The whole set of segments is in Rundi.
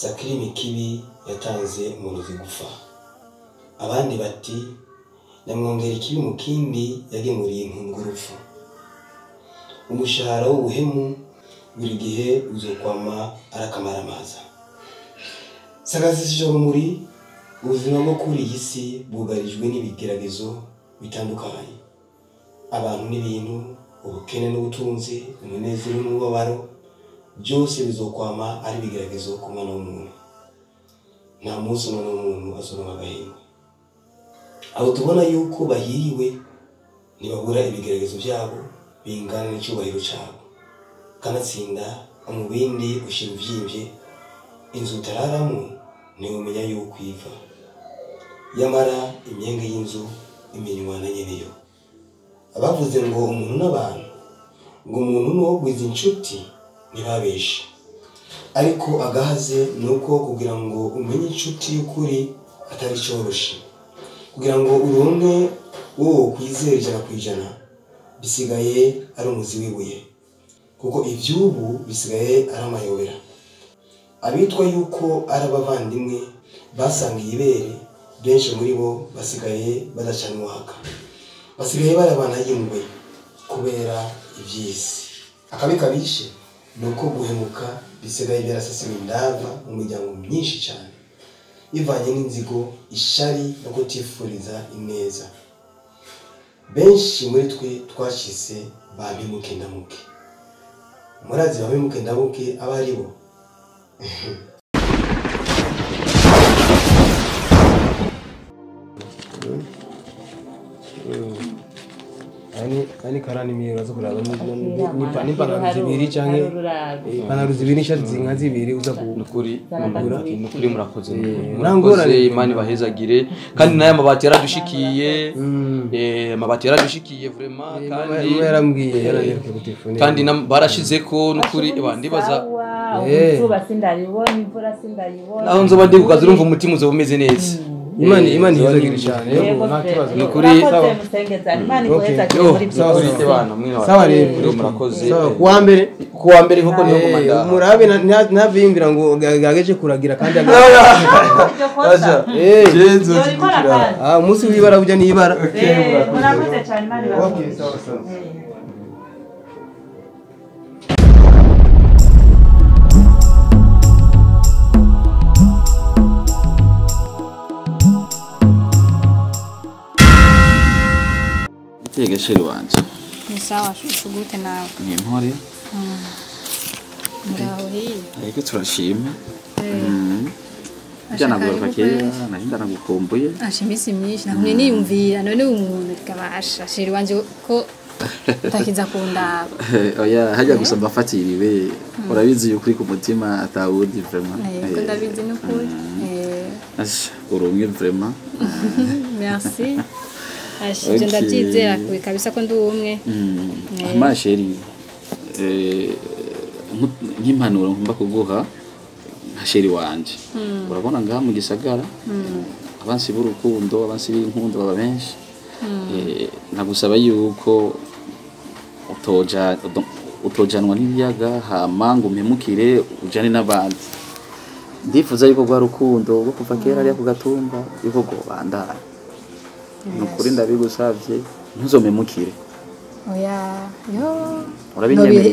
Sakirimi kibi yatanze umurozi gufa. Abandi bati nyamwongera ikibi mu kindi yagemuriye impungu urupfu. Umushahara w'ubuhemu buri gihe uzokwama arakamaramaza. Sakazisije rumuri, ubuzima bwo kuri iyi si bwugarijwe n'ibigeragezo bitandukanye. Abantu n'ibintu, ubukene n'ubutunzi, umunezero n'umubabaro, byose bizokwama ari ibigeragezo ku mwana w'umuntu. Nta munsi umwana w'umuntu azoronka agahenge. Abo tubona yuko bahiriwe ntibabura ibigeragezo byabo bingana n'icyubahiro cyabo. Kanatsinda umubindi ushira uvyimbye, inzu utararamo ntiwumenya yuko iva. Yamara imyenge y'inzu imenywa na nyeneyo. Abavuze ngo umuntu n'abantu, ngo umuntu n'uwogwiza inshuti ntibabeshe. Ariko agahaze nuko kugira ngo umenye inshuti y'ukuri atari coroshe. Kugira ngo uronke uwo kwizera 100% bisigaye ari umuzi w'ibuye, kuko ivy'ubu bisigaye ari amayobera. Abitwa yuko ari abavandimwe basangiye ibere, benshi muri bo basigaye badacana uwaka, basigaye barabana y'ingwe kubera ivy'isi. Akabi kabishe ni uko guhemuka bisigaye byarasasiwe indava mu miryango myinshi cyane, bivanye n'inzigo, ishari no kutifuriza ineza. Benshi muri twe twashyize ba mpemuke ndamuke. Murazi ba mpemuke ndamuke aba ari bo? Ani karani miro uza kuraba ni pantaro zibiri canke pantaro zibiri n'ishati zinka zibiri uza nukuri nukuri murakoze murakoze, Imana ibahezagire. Kandi naye amabati yaradushikiye, amabati yaradushikiye vraiment, kandi yarambwiye yarareka gutelefone, kandi barashizeko nukuri ndibaza izuba sindayibona, imvura sindayibona, naho nzoba ndi kukazi urumva umutima uzoba umeze neza. Imana Imana ihezagire cyane, yego nta kibazo nukuri. Sawa musengeza, Imana iguhezagire muri byose. Sawa rero murakoze. Kuwa mbere kuwa mbere kuko niho komanda murabe ntavimbira ngo gagaje kuragira kandi aja jezo umunsi w'ibara ujya n'ibara. Murakoze cyane, Imana ibahe. Sawa sawa. Gasheri wanje ni sawa, shugute nawe ni impore ngaho hiyo. Ariko turashima byanagora kera nari ndanagukumbuye. Asha iminsi myinshi nagumye niyumvira none umuntu kabasha sheri wanje ko utakiza kundaba. Oya hajya gusa mbafatiriwe, urabizi yuko uri ku mutima atawundi vraiment. Yego ndabizi n'ukuri. Asha urumwe vraiment. Merci. Asha ndabyizera kabisa ko ndi umwe. Ama sheri nk'impanuro ngomba kuguha nka sheri wanje. Urabona ngaha mu gisagara abansi b'urukundo, abansi b'inkundo baba benshi. Nagusaba yuko utojanwa n'ibiyaga hama ngo umpemukire ujane n'abandi. Ndifuza yuko rwa rukundo rwo kuva kera ariya ku gatumba yuko rwobandanya. Nukuri ndabigusavye ntuzomemukire. Oya yo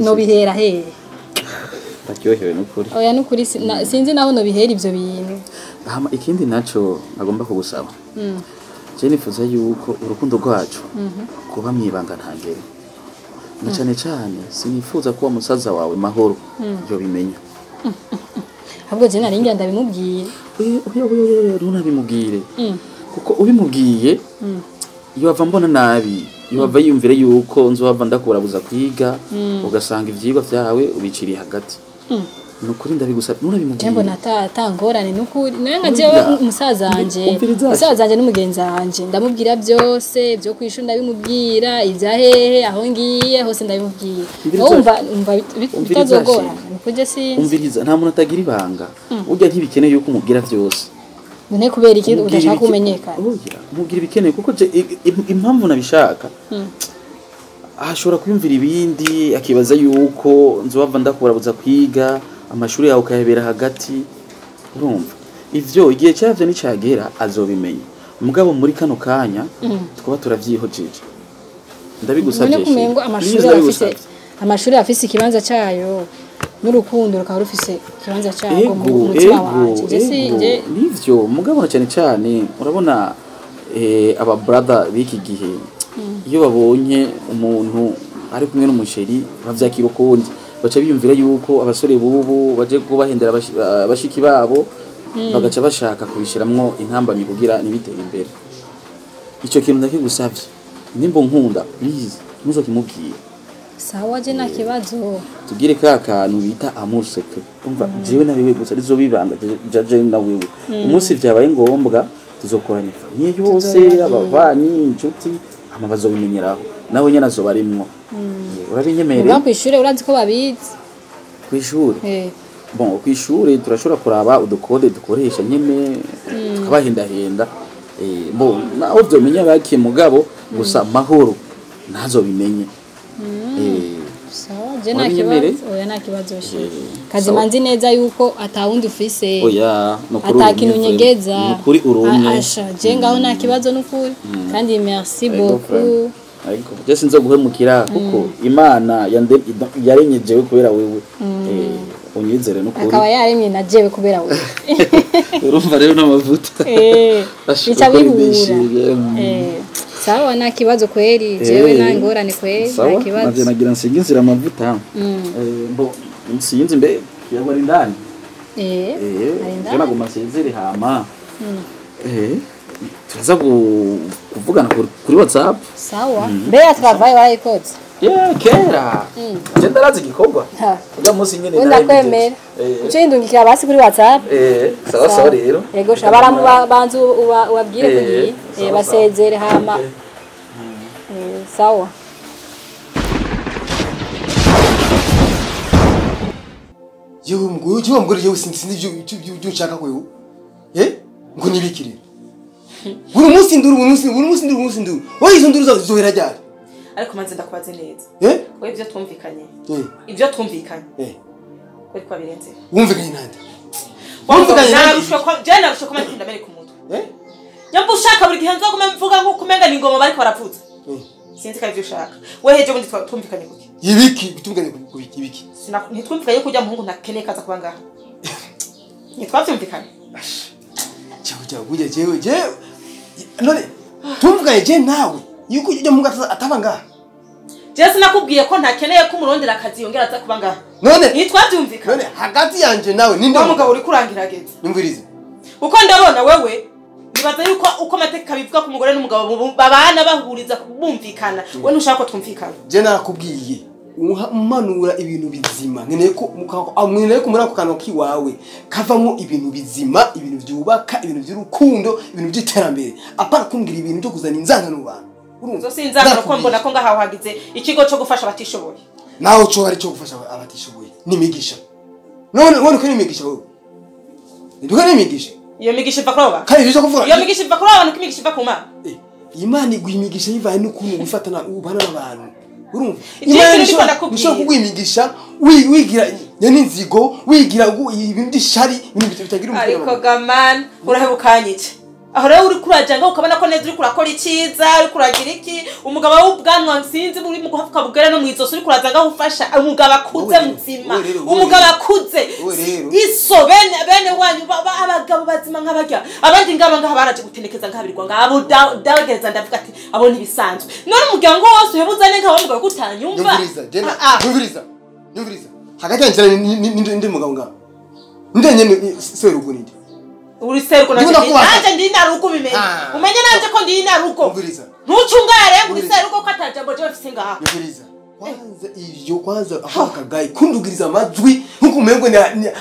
no bihera he ndaryohewe nukuri. Oya nukuri sinzi naho no bihera ivyo bintu. Hama ikindi naco nagomba kugusaba. Je nifuza yuko urukundo rwacu kuba mwibanga ntangere. Na cyane cyane sinifuza kuba musaza wawe Mahoro yo bimenya. Ahubwo je nari ngira ndabimubwiye. Oya oya ntunabimubwire. Kuko ubimubwiye iyo ava mbona nabi, iyo ava yumvire yuko nzohava ndakurabuza kwiga, ugasanga ivyigwa vyawe ubiciriye hagati. Nukuri ndabigusaba ntunabimubwiye. Mbona atangorane nukuri naye nka jewe umusaza wanje n'umugenzi wanje ndamubwira byose byo kwishuri ndabimubwira, ibya hehe aho ngiye hose ndabimubwira. Wumva bitazogora nukuje sinzi. Umviriza nta muntu atagira ibanga. Urya ntibikeneye yuko umubwira byose. None kubera iki udashaka kumenyekana? Oya, mubwira ibikeneye kuko impamvu nabishaka. Ashobora kwiyumvira ibindi akibaza yuko nzobava ndakurabuza kwiga, amashuri yawe ukayabera hagati. Urumva ivyo igihe cyavyo nicagera azobimenya. Mugabo muri kano kanya tukaba turavyihojeje. Ndabigusavye. None kumengo amashuri afise ikibanza cyayo n'urukundo rukaba rufise ikibanza cyago mu mutima wanje. Je nivyo mugabo cyane cyane urabona aba brother b'iki gihe iyo babonye umuntu ari kumwe n'umusheri bavyakira ukundi, baca biyumvira yuko abasore bubu baje kubahendera bashiki babo, bagaca bashaka kubishiramwo intambamyi kugira nibitere imbere. Ico kintu ndakigusavye, nimba nkunda please ntuzokimubwire. Sawa je nta kibazo. Tugire ka kantu bita amuseke. Umva jewe na wewe gusa rizobibanga jaje na wewe. Umunsi vyabaye ngombwa tuzokoranya famille yose, abavanyi, inshuti, hama bazobimenyeraho. Nawe nyene azoba arimwo. Urabinyemereye? Uba kwishure urazi ko babizi. Kwishure? Bon, kwishure turashobora kuraba udukode dukoresha nyene tukabahendahenda. Bon, naho vyomenya baki mugabo gusa mahoro ntazobimenye. Sawa je nta kibazo. Oya nta kibazo she. Kazima nzi neza yuko atawundi ufise. Oya nukuri atakintu nyegeza. Nukuri urumwe. Asha je ngaho nta kibazo nukuri. Kandi merci beaucoup. Ariko je sinzo guhemukira kuko Imana yarenyejewe kubera wewe. Unyizere nukuri. Akaba yaremye na jewe kubera wewe. Urumva rero n'amavuta. Bica bihura. Sawa nta kibazo kweri, jewe nta ngorane kweri, nta kibazo. Sawa, nagira nsinge inzira amavuta. Mbo nsinze mbe yagwa ari ndani. Je naguma nsezere hama. Turaza kuvugana kuri WhatsApp. Sawa. Mbe travail warayikoze. Yeah, kera. Je ndarazi igikorwa. Uja munsi nyene ndakwemera. Uce indungikira basi kuri WhatsApp. Sawa sawa rero. Yego shabara banzu ubabwire kugiye basezere hama. Sawa. Yewe mugore yewe sinzi ibyo nshaka kwewe. Ngo nibikire. Buri munsi nduru buri munsi nduru. Wowe izo nduru zazohera ryari? Ariko manze ndakubaze neza. Wowe ibyo twumvikanye. Ibyo twumvikanye. Kweri kwa birenze. Wumvikanye nande? Wumvikanye nande? Je narusho ko manze ndamere ku mutwe. Nyambo ushaka buri gihe nzogume mvuga nko kumenga ni ngoma bariko baravuza. Sinzi ka ivyo ushaka. We heje bundi twumvikanye kuki? Ibiki bitunganye kubiki ibiki. Ntitwumvikanye kujya muhungu ntakeneye kaza kuba ngaha. Ntitwavyumvikanye. Cyo kujya jewe none tumvikanye je nawe yuko ujya muhungu ataba ngaha. Je sinakubwiye ko ntakeneye ko umurondera akazi yongera aza kuba ngaha. None ntitwavyumvikanye. None hagati yanje nawe ninde mugabo uri kurangirageza? Nyumvirize. Uko ndabona wewe nibaza yuko uko amateka bivuga ku mugore n'umugabo babana bahuriza bumvikana, we ntushaka ko twumvikana. Je narakubwiye umanura ibintu bizima, nkeneye ko muri ako kanwa kiwawe kavamo ibintu bizima, ibintu byubaka, ibintu by'urukundo, ibintu by'iterambere, apara kumbwira ibintu byo kuzana inzangano mu bantu. Urumva sinzangano ko mbona ko ngaha hagize ikigo cyo gufasha abatishoboye. Naho cyo ari cyo gufasha abatishoboye nimigisha. None wone ko nimigisha wewe. Nduka nimigisha. Iyo migisha iva kuri aba. Kandi ibyo kuvuga. Iyo migisha iva kuri abantu, imigisha iva ku Mana. Imana iguha imigisha yivaye n'ukuntu wifatana ubana n'abantu. Urumva? Imana ishobora kuguha imigisha wigira n'inzigo, wigira ibintu by'ishari, ibintu bitagira umutwe. Ariko gaman urahebukanyice. Aho rero uri kuraja ngo ukabona ko neza uri kurakora iciza, uri kuragira iki, umugabo w'ubwanwa nsinzi muri mu guhafuka bugera no mwizoso uri kuraza ngaho ufasha umugabo akuze muzima, umugabo akuze iso bene wanyu abagabo bazima nk'abarya abandi ngaba ngaha baraje gutenekeza nk'abirirwa ngabo dagereza ndavuga ati abo ntibisanzwe. None umuryango wose uhebuzane nk'abo mugabo gutanyumva. Nyumviriza, nyumviriza. Hagati yanje ndi mugabo ngaho. Ndi nyene serugo ninde? Uri serugo nanje ndi narugo bimenye. Umenye nanje ko ndi narugo. Nyumviriza. Ntucungare uri serugo ko atajambo je bafise ngaha. Nyumviriza. Kwanza ivyo kwanza akaka gayi kundugiriza amajwi nkuko umengo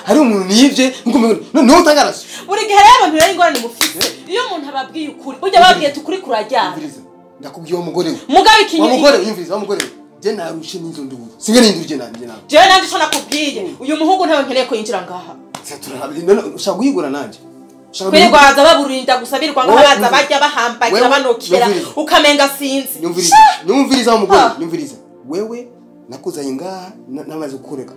hari umuntu nivye nkuko umengo no utangarashe. Buri gihe rero abantu rero ingorane mufise. Iyo umuntu ababwiye ukuri, burya babwiye tukuri kurajyana. Nyumviriza. Ndakubwiye wa mugore we. Mugabe ikinyu. Wa mugore nyumviriza wa mugore we. Je narushe n'inzo nduru. Singe n'induru je nanje nawe. Je nanje ico nakubwiye. Uyu muhungu ntawe nkeneye ko yinjira ngaha. Satura ushaka guhigura nanje. Kwirwaza baburinda gusabirwa ngo baza bajya bahambagira banokera ukamenga sinzi. Nyumviriza. Nyumviriza wa mugore, nyumviriza. Wewe nakuzanye ngaha namaze gukoreka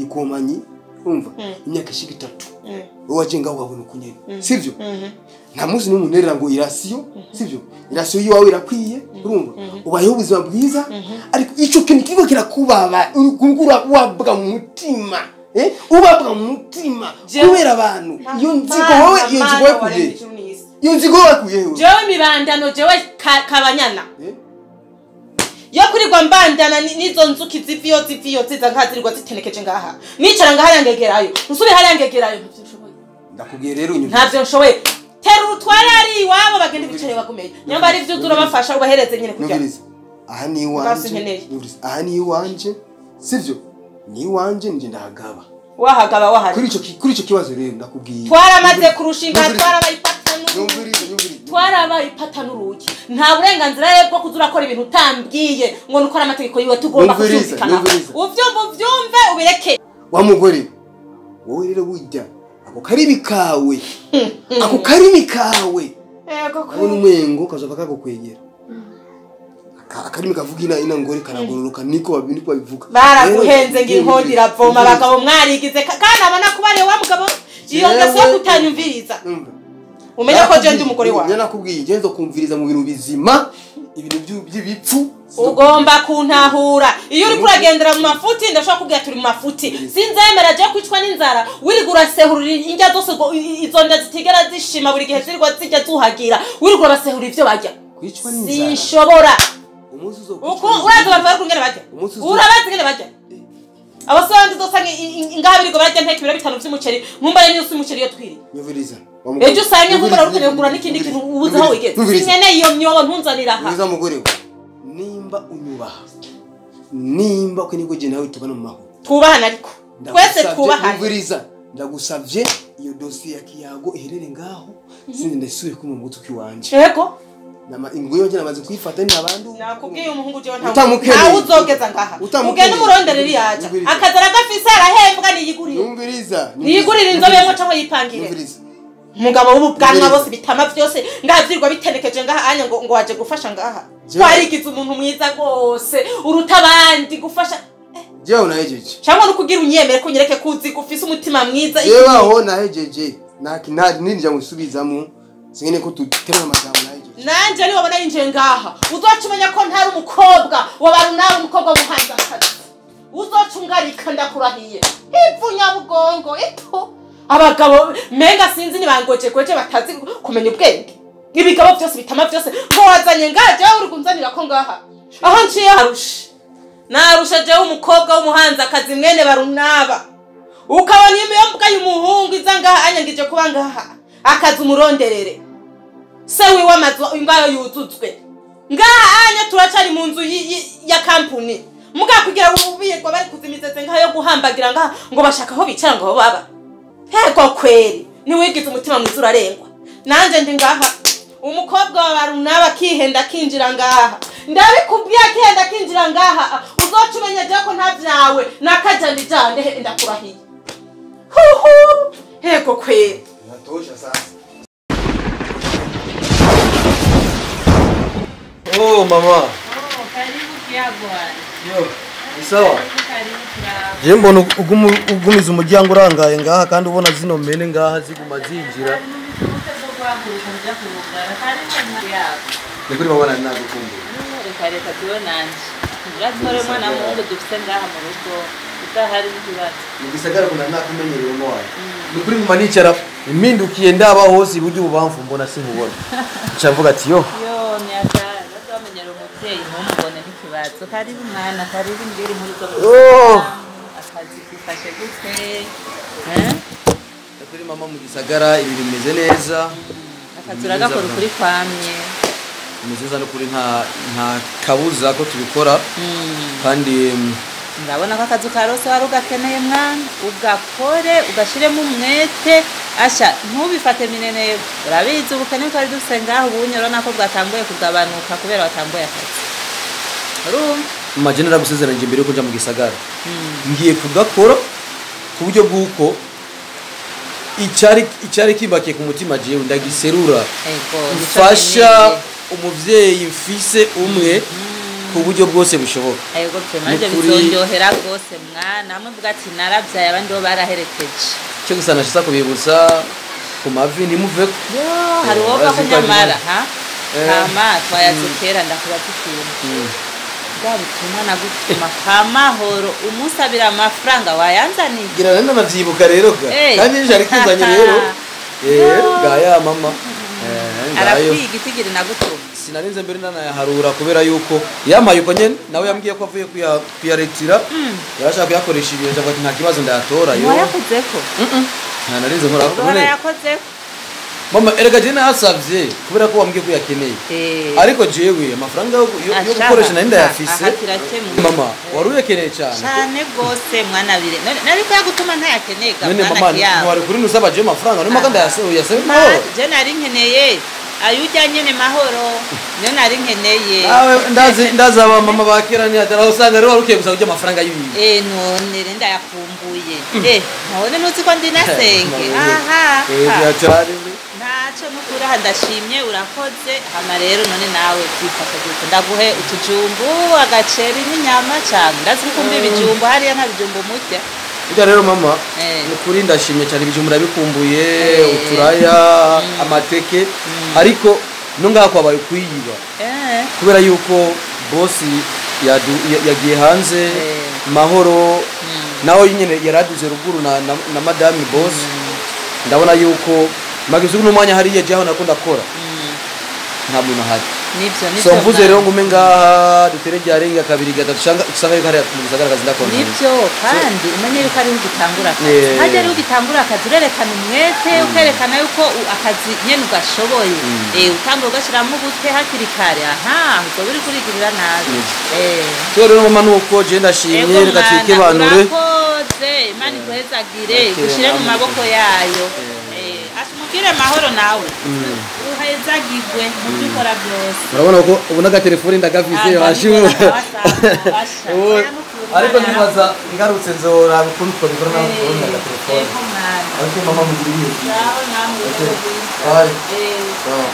ikomanyi Umva imyaka ishika 3 wowe ngaho wabona ukunyene sivyo nta munsi n'umunterera ngo irasiyo sivyo irasiyo yiwawe irakwiye urumva ubayeho ubuzima bwiza ariko ico kintu kigo kirakubaba urugura wabwa mu mutima ubabwa mu mutima kubera abantu iyo nzigo wowe iyo nzigo wakuye iyo nzigo wakuye jewe mibandano jewe kabanyana yo kurirwa mbandana nizo nzuki ziviyo ziviyo ziza nkazirirwa zitenekeje ngaha nicara ngaha yangegerayo nsube hari yangegerayo ndakubwiye rero unyumva ntavyo nshoboye tera utware ari iwabo bagende bicare bagumeye nyamba ari ivyo uzurabafasha ubahereze nyene kugira aha ni iwanje aha ni iwanje sivyo ni iwanje nje ndahagaba wahagaba wahari kuri ico kibazo rero ndakubwiye twaramaze kurushinga twarabayipata n'urugi nta burenganzira rero bwo kuzura akora ibintu utambwiye ngo nukora amategeko yiwe tugomba kuvyumvikana uvyumva uvyumve ubireke wa mugore wowe rero burya ako karimi kawe ako karimi kawe yego ko n'umwengo kazova kagukwegera akarimi kavuga ina ngore karagororoka niko babivuga baraguhenze ngo inkondi iravoma abagabo mwarigize kandi abona kuba ariwe wa mugabo iyo ngeso yo kutanyumviriza umenya ko je ndi umugore wawe nakubwiye je nzo kumviriza mu bintu bizima ibintu by'ibipfu ugomba kuntahura iyo uri kuragendera mu mafuti ndashaka kubwira turi mu mafuti sinzemera je kwicwa n'inzara wirigura sehurira indya zose izo nda zitigera zishima buri gihe zirirwa zijya zuhagira wirigura basehura ivyo barya kwicwa n'inzara sinshobora uko uraza abantu bari kungene barya urabazi ngene barya abasore ndosanga ingaha biriko barya nteke ibiro 5 vy'umuceri nkumbare niyo umuceri yo twiri nyumviriza ejo usange nkumbura rukeneye kugura n'ikindi kintu ubuze aho wigeze sinkene iyo myobo ntunzanira aha nyumviriza mugore we nimba unyubaha nimba ko nibwo je nawe tubana mu mahoro twubahana ariko twese twubahana nyumviriza ndagusavye iyo dossier ya Kiyago iherere ngaho sindi ndasubire kumva mu gutwi wanje yego nama ingo yonje namaze kuyifata ni abantu nakubwiye umuhungu jewe ntawe uzogeza ngaha ugende umuronderera yaja akazara gafise arahembwa niyigurire nyumviriza niyigurire inzobe yemo cyangwa yipangire umugabo w'ubwanwa bose bitama byose ngavyirwa bitenekeje ngaha anya ngo waje gufasha ngaha twarigize umuntu mwiza gose uruta abandi gufasha jewe nahejeje cyangwa nukugira unyemere ko nyereke kuzi gufise umutima mwiza jewe aho nahejeje nta ninja musubizamo singene ko tutema amajambo nahejeje nanje ari wabona yinjiye ngaha uzoca umenya ko ntari umukobwa wabaru nawe umukobwa w'umuhanzakazi uzoca ungarika ndakurahiye ivu nyabugongo ito abagabo menga sinzi nibangoje gweje batazi kumenya ubwenge ibigabo byose bitama byose ngo wazanye ngaha jewe uri kunzanira ko ngaha aho nciye harusha narusha jewe umukobwa w'umuhanzakazi mwene barunaba ukabona iyo mbwa y'umuhungu iza ngaha anyangije kuba ngaha akazi umuronderere se wiwe amazu imbayo yuzuzwe ngaha anya turacari mu nzu ya kampuni muga kugira ububirwa bari kuzimizeze ngaha yo guhambagira ngaha ngo bashaka aho bicara ngo baba hego kweri niwigize umutima mwiza urarengwa nanje ndi ngaha umukobwa wa barunaba akihenda akinjira ngaha ndabikubwiye akihenda akinjira ngaha uzoca umenya jewe ko nta vyawe nakajanja ijande ndakurahiye huhu hego kweri natosha sasa. Oh mama. Oh, karibu Kiyago. Yo, ni sawa? Je mbona ugumiza umuryango urangaye ngaha kandi ubona zino mene ngaha ziguma zinjira. Nikuri mama nagukumbuye. Reka reka tubonane. Uratore mwana muhungu dufite ngaha mu rugo utahari n'ikibazo. Mu gisagara kuna nakumenyereye uno wawe. Nikuri mama nicara impindukiye ndaba hose iburyo ubamfu mbona sinkubona. Nca ati yo. Yo ni atari bamenyera umuvyeyi ntumubone n'ikibazo. Karibu mwana karibu ngiri muri zo. Oh! Akazi kifashe gute? Kuri mama mu gisagara ibi bimeze neza. Akazi uragakora ukuri kwamye. Bimeze neza no kuri nta kabuza ko tubikora. Kandi ndabona ko akazi karose wari ugakeneye mwana ugakore ugashiremo umwete asha ntubifate minene urabizi ubukene twari dufise ngaho ubunye urabona ko bwatanguye kugabanuka kubera watanguye akazi urumva mama naragusezeranyije mbere yuko nja mu gisagara ngiye kugakora ku buryo bw'uko icari kimbakiye ku mutima jewe ndagiserura mfasha umuvyeyi mfise umwe ku buryo bwose bushoboka. Ego pe manje Nukuri- bizondyohera rwose mwana, hamwe mvuga ati narabyaye abandi bo baraherekeje. Cyo gusa nashaka kubibutsa ku mavi ntimuveko. Yo, hari uwo urazi ko ko ari nyamara ha Eh. Kama twayatse kera, ndakubaza ikintu: bwa butumwa nagutuma kamahoro umusabira amafaranga wayanzaniye? Gira rero navyibuka rero ga. Eh. Kandi nje ari kinzanye rero. Ngaya mama. Ngayo. Arakwiye igitigiri nagutuma. Sinarinze mbere nanayaharura kubera yuko yampaye uko nyene, nawe yambwiye ko avuye kuyaretira, yarashaka kuyakoresha ibintu, avuga ati nta kibazo ndayatora yo. Wayakozeko? Nta narinze nkora none. Warayakozeko? Mama, erega je nayasavye kubera ko wambwiye ko uyakeneye. Ariko jewe amafaranga yo Ashaka. gukoresha nari ndayafise. Aha kirakemuye. Mama, wari uyakeneye cyane. Cane gose mwana, bire none nari kuyagutuma ntayakeneye ga None mwana mama, kiyabo. ntiwari kuri nusaba jewe amafaranga none mpaka ndayasabe uyasabe mahoro? Je nari nkeneye ayo ujya nyene mahoro, niyo nari nkeneye. Nawe ndazi ndazi aba mama ba kera ntiyatara, usanga rero wari ukiye gusa kurya amafaranga y'ibintu. None re ndayakumbuye. None ntuzi ko ndi nasenge aha? Byatari. Ntaco nukuri, aha ndashimye, urakoze. Hama rero none nawe byifashe gute? Ndaguhe utujumbu, agaceri n'inyama cane? Ndazi ko ukumva ibijumbu, hariya nta bijumbu murya. Burya rero mama, Eh. ni ukuri ndashimye cyane, ibijumbu ndabikumbuye, Eh. uturaya, amateke, ariko no ngaha kwabaye kuyiba kubera yuko bosi yagiye hanze. Eh. Mahoro nawe nyine yaraduze ruguru na madame bosi. Ndabona yuko magize n'umwanya hariya jaho nakunda kora, nta muntu ahari. Nivyo, nivyo. So mvuze Mwana. rero ngume ngaha dutere ryarenga kabiri gatatu usanga yuko hariya mu gisagara kazi ndakora. Nibyo, kandi umenye yuko ariho ugitangura akazi. Eh. Hajya ariho ugitangura akazi urerekana umwete, ukerekana yuko akazi nyene ugashoboye. Utangura ugashyiramo ubute hakiri kare, aha uzoba uri kurigirira nabi. So rero mama, nuko je ndashimye. Ego Reka mwana, twikebanure. urakoze, Imana iguhezagire. Okay, igushyire mu namwe. maboko yayo. Asha umubwire mahoro nawe, uhezagirwe mu byo ukora byose. Urabona ko ubu n'agatelefoni ndagafise. Ah, washimwe. ndabibona, wasanga, basha. Ubu- Oya, nukuri, Ariko Imana ndibaza ngarutse nzoraba ukuntu twabikora nawe Eh, ubona agatelefoni. Ego mwana. Ariko mama, mugira ibihe byiza. Ngaho namwe. Okay. Ego. Bye. Sawa.